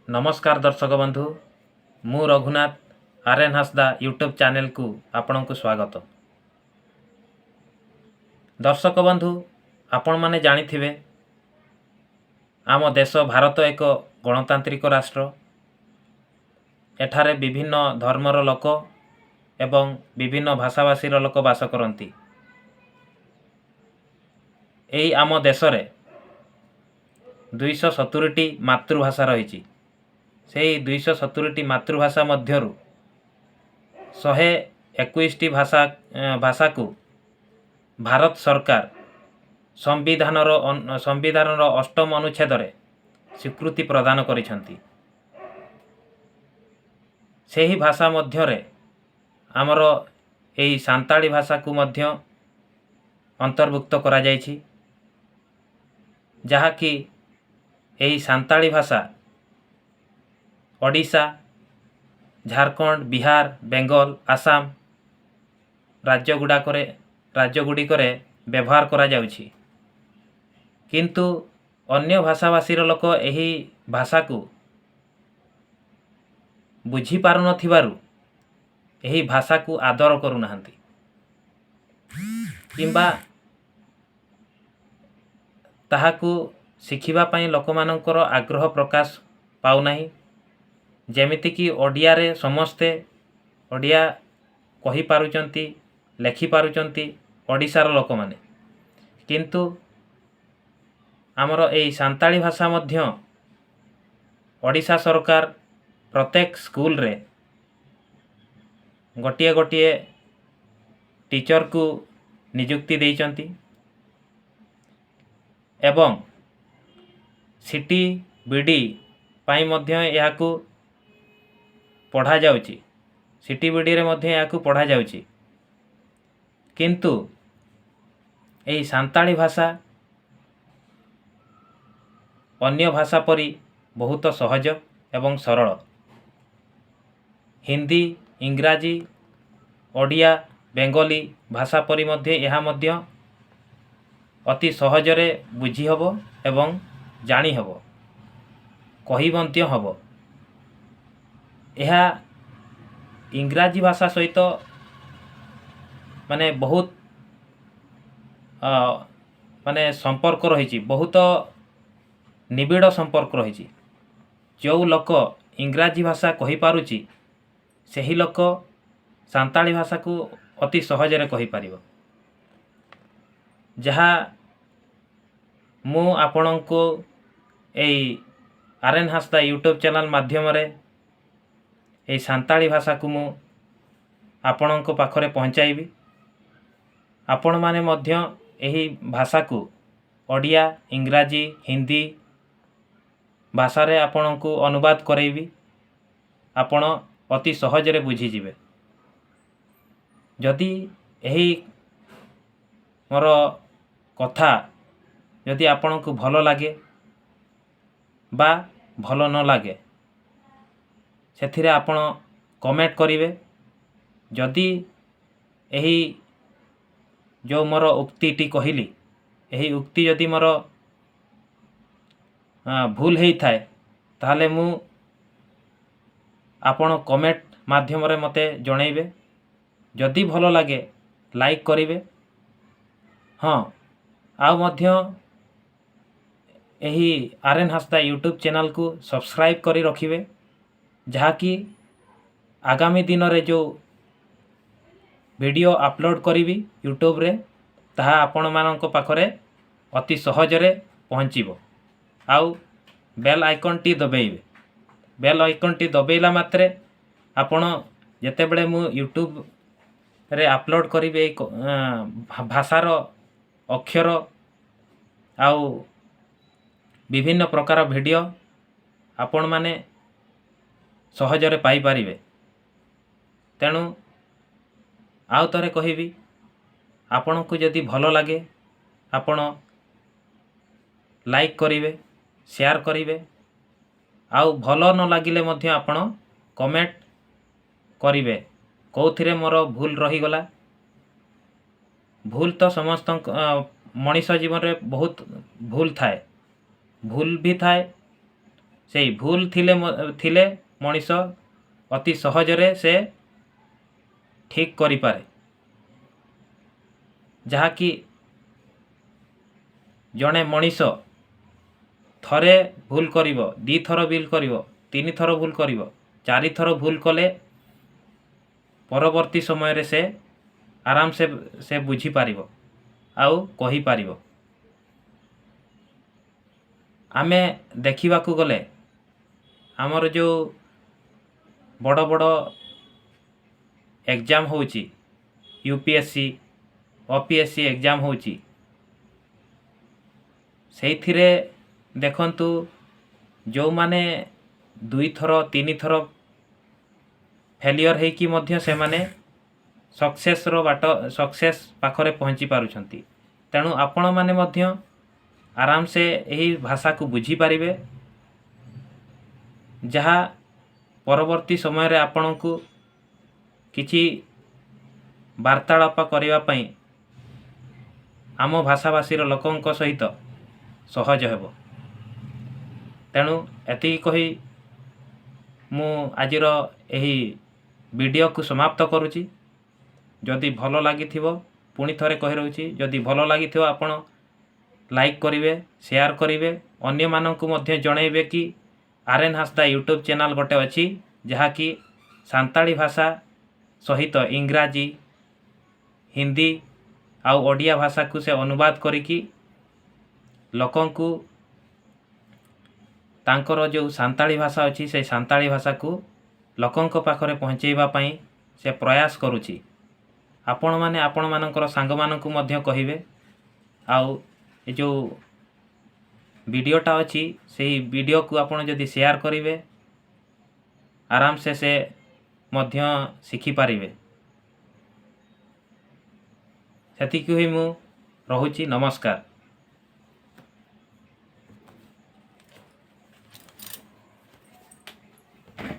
ନମସ୍କାର ଦର୍ଶକ ବନ୍ଧୁ, ମୁଁ Raghunath, R N Hasda YouTube ଚ୍ୟାନେଲକୁ ଆପଣଙ୍କୁ ସ୍ୱାଗତ। ଦର୍ଶକ ବନ୍ଧୁ, ଆପଣମାନେ ଜାଣିଥିବେ, ଆମ ଦେଶ ଭାରତ ଏକ ଗଣତାନ୍ତ୍ରିକ ରାଷ୍ଟ୍ର। ଏଠାରେ ବିଭିନ୍ନ ଧର୍ମର ଲୋକ ଏବଂ ବିଭିନ୍ନ ଭାଷାଭାଷୀର ଲୋକ ବାସ କରନ୍ତି। ଏହି ଆମ ଦେଶରେ 270ଟି ମାତୃଭାଷା ରହିଛି। ସେହି 270ଟି ମାତୃଭାଷା ମଧ୍ୟରୁ 121ଟି ଭାଷାକୁ ଭାରତ ସରକାର ସମ୍ବିଧାନର ଅଷ୍ଟମ ଅନୁଚ୍ଛେଦରେ ସ୍ୱୀକୃତି ପ୍ରଦାନ କରିଛନ୍ତି। ସେହି ଭାଷା ମଧ୍ୟରେ ଆମର ଏହି ସାନ୍ତାଳୀ ଭାଷାକୁ ମଧ୍ୟ ଅନ୍ତର୍ଭୁକ୍ତ କରାଯାଇଛି, ଯାହାକି ଏହି ସାନ୍ତାଳୀ ଭାଷା ଓଡ଼ିଶା, ଝାଡ଼ଖଣ୍ଡ, ବିହାର, ବେଙ୍ଗଲ, ଆସାମ ରାଜ୍ୟ ଗୁଡ଼ିକରେ ବ୍ୟବହାର କରାଯାଉଛି। କିନ୍ତୁ ଅନ୍ୟ ଭାଷାଭାଷୀର ଲୋକ ଏହି ଭାଷାକୁ ବୁଝିପାରୁନଥିବାରୁ ଏହି ଭାଷାକୁ ଆଦର କରୁନାହାନ୍ତି କିମ୍ବା ତାହାକୁ ଶିଖିବା ପାଇଁ ଲୋକମାନଙ୍କର ଆଗ୍ରହ ପ୍ରକାଶ ପାଉନାହିଁ। ଯେମିତିକି ଓଡ଼ିଆରେ ସମସ୍ତେ ଓଡ଼ିଆ କହିପାରୁଛନ୍ତି, ଲେଖିପାରୁଛନ୍ତି ଓଡ଼ିଶାର ଲୋକମାନେ, କିନ୍ତୁ ଆମର ଏଇ ସାନ୍ତାଳୀ ଭାଷା ମଧ୍ୟ ଓଡ଼ିଶା ସରକାର ପ୍ରତ୍ୟେକ ସ୍କୁଲରେ ଗୋଟିଏ ଗୋଟିଏ ଟିଚର୍କୁ ନିଯୁକ୍ତି ଦେଇଛନ୍ତି ଏବଂ ସି ଟି, ବି ଇ ଡ଼ି ପାଇଁ ମଧ୍ୟ ଏହାକୁ ପଢ଼ାଯାଉଛି। ସି ଟି, ବିଡ଼ିରେ ମଧ୍ୟ ଏହାକୁ ପଢ଼ାଯାଉଛି। କିନ୍ତୁ ଏହି ସାନ୍ତାଳୀ ଭାଷା ଅନ୍ୟ ଭାଷା ପରି ବହୁତ ସହଜ ଏବଂ ସରଳ। ହିନ୍ଦୀ, ଇଂରାଜୀ, ଓଡ଼ିଆ, ବେଙ୍ଗଲୀ ଭାଷା ପରି ମଧ୍ୟ ଏହା ମଧ୍ୟ ଅତି ସହଜରେ ବୁଝିହେବ ଏବଂ ଜାଣିହେବ, କହି ମଧ୍ୟ ହେବ। ଏହା ଇଂରାଜୀ ଭାଷା ସହିତ ମାନେ ବହୁତ ମାନେ ସମ୍ପର୍କ ରହିଛି, ବହୁତ ନିବିଡ଼ ସମ୍ପର୍କ ରହିଛି। ଯେଉଁ ଲୋକ ଇଂରାଜୀ ଭାଷା କହିପାରୁଛି, ସେହି ଲୋକ ସାନ୍ତାଳୀ ଭାଷାକୁ ଅତି ସହଜରେ କହିପାରିବ। ଯାହା ମୁଁ ଆପଣଙ୍କୁ ଏଇ R N Hasda YouTube channel ମାଧ୍ୟମରେ ଏଇ ସାନ୍ତାଳୀ ଭାଷାକୁ ମୁଁ ଆପଣଙ୍କ ପାଖରେ ପହଞ୍ଚାଇବି। ଆପଣମାନେ ମଧ୍ୟ ଏହି ଭାଷାକୁ ଓଡ଼ିଆ, ଇଂରାଜୀ, ହିନ୍ଦୀ ଭାଷାରେ ଆପଣଙ୍କୁ ଅନୁବାଦ କରେଇବି, ଆପଣ ଅତି ସହଜରେ ବୁଝିଯିବେ। ଯଦି ଏହି ମୋର କଥା ଯଦି ଆପଣଙ୍କୁ ଭଲ ଲାଗେ ବା ଭଲ ନ ଲାଗେ, ସେଥିରେ ଆପଣ କମେଣ୍ଟ କରିବେ। ଯଦି ଏହି ଯେଉଁ ମୋର ଉକ୍ତିଟି କହିଲି, ଏହି ଉକ୍ତି ଯଦି ମୋର ଭୁଲ ହେଇଥାଏ, ତାହେଲେ ମୁଁ ଆପଣ କମେଣ୍ଟ ମାଧ୍ୟମରେ ମୋତେ ଜଣେଇବେ। ଯଦି ଭଲ ଲାଗେ, ଲାଇକ୍ କରିବେ। ହଁ, ଆଉ ମଧ୍ୟ ଏହି ଆର୍ ଏନ୍ ହାସଦା ୟୁଟ୍ୟୁବ୍ ଚ୍ୟାନେଲ୍କୁ ସବସ୍କ୍ରାଇବ୍ କରି ରଖିବେ, ଯାହାକି ଆଗାମୀ ଦିନରେ ଯେଉଁ ଭିଡ଼ିଓ ଅପଲୋଡ଼ କରିବି ୟୁଟ୍ୟୁବରେ, ତାହା ଆପଣମାନଙ୍କ ପାଖରେ ଅତି ସହଜରେ ପହଞ୍ଚିବ। ଆଉ ବେଲ୍ ଆଇକନ୍ଟି ଦବେଇବେ। ବେଲ୍ ଆଇକନ୍ଟି ଦବେଇଲା ମାତ୍ରେ ଆପଣ ଯେତେବେଳେ ମୁଁ ୟୁଟ୍ୟୁବରେ ଅପଲୋଡ଼ କରିବି ଏଇ ଭାଷାର ଅକ୍ଷର ଆଉ ବିଭିନ୍ନ ପ୍ରକାର ଭିଡ଼ିଓ, ଆପଣମାନେ ସହଜରେ ପାଇପାରିବେ। ତେଣୁ ଆଉ ଥରେ କହିବି, ଆପଣଙ୍କୁ ଯଦି ଭଲ ଲାଗେ, ଆପଣ ଲାଇକ୍ କରିବେ, ସେୟାର କରିବେ, ଆଉ ଭଲ ନ ଲାଗିଲେ ମଧ୍ୟ ଆପଣ କମେଣ୍ଟ କରିବେ, କେଉଁଥିରେ ମୋର ଭୁଲ ରହିଗଲା। ଭୁଲ ତ ସମସ୍ତଙ୍କ ମଣିଷ ଜୀବନରେ ବହୁତ ଭୁଲ ଥାଏ, ଭୁଲ ବି ଥାଏ। ସେଇ ଭୁଲ ଥିଲେ ମଣିଷ ଅତି ସହଜରେ ସେ ଠିକ୍ କରିପାରେ, ଯାହାକି ଜଣେ ମଣିଷ ଥରେ ଭୁଲ କରିବ, ଦୁଇଥର ଭୁଲ କରିବ, ତିନିଥର ଭୁଲ କରିବ, ଚାରିଥର ଭୁଲ କଲେ ପରବର୍ତ୍ତୀ ସମୟରେ ସେ ଆରାମସେ ସେ ବୁଝିପାରିବ ଆଉ କହିପାରିବ। ଆମେ ଦେଖିବାକୁ ଗଲେ ଆମର ଯେଉଁ ବଡ଼ ବଡ଼ ଏକ୍ଜାମ୍ ହେଉଛି, UPSC, OPSC exam ହେଉଛି, ସେଇଥିରେ ଦେଖନ୍ତୁ, ଯେଉଁମାନେ ଦୁଇଥର ତିନିଥର ଫେଲିଅର୍ ହେଇକି ମଧ୍ୟ ସେମାନେ ସକ୍ସେସ୍ର ବାଟ, ସକ୍ସେସ୍ ପାଖରେ ପହଞ୍ଚି ପାରୁଛନ୍ତି। ତେଣୁ ଆପଣମାନେ ମଧ୍ୟ ଆରାମସେ ଏହି ଭାଷାକୁ ବୁଝିପାରିବେ, ଯାହା ପରବର୍ତ୍ତୀ ସମୟରେ ଆପଣଙ୍କୁ କିଛି ବାର୍ତ୍ତାଳାପ କରିବା ପାଇଁ ଆମ ଭାଷାଭାଷୀର ଲୋକଙ୍କ ସହିତ ସହଜ ହେବ। ତେଣୁ ଏତିକି କହି ମୁଁ ଆଜିର ଏହି ଭିଡ଼ିଓକୁ ସମାପ୍ତ କରୁଛି। ଯଦି ଭଲ ଲାଗିଥିବ, ପୁଣି ଥରେ କହି ରହୁଛି, ଯଦି ଭଲ ଲାଗିଥିବ ଆପଣ ଲାଇକ୍ କରିବେ, ସେୟାର କରିବେ, ଅନ୍ୟମାନଙ୍କୁ ମଧ୍ୟ ଜଣେଇବେ କି R N Hasda YouTube channel ଗୋଟେ ଅଛି, ଯାହାକି ସାନ୍ତାଳୀ ଭାଷା ସହିତ ଇଂରାଜୀ, ହିନ୍ଦୀ ଆଉ ଓଡ଼ିଆ ଭାଷାକୁ ସେ ଅନୁବାଦ କରିକି ଲୋକଙ୍କୁ ତାଙ୍କର ଯେଉଁ ସାନ୍ତାଳୀ ଭାଷା ଅଛି, ସେଇ ସାନ୍ତାଳୀ ଭାଷାକୁ ଲୋକଙ୍କ ପାଖରେ ପହଞ୍ଚେଇବା ପାଇଁ ସେ ପ୍ରୟାସ କରୁଛି। ଆପଣମାନେ ଆପଣମାନଙ୍କର ସାଙ୍ଗମାନଙ୍କୁ ମଧ୍ୟ କହିବେ ଆଉ ଏ ଯେଉଁ ଭିଡ଼ିଓଟା ଅଛି, ସେଇ ଭିଡ଼ିଓକୁ ଆପଣ ଯଦି ସେୟାର କରିବେ, ଆରାମସେ ସେ ମଧ୍ୟ ଶିଖିପାରିବେ। ସେତିକି ହିଁ ମୁଁ ରହୁଛି। ନମସ୍କାର।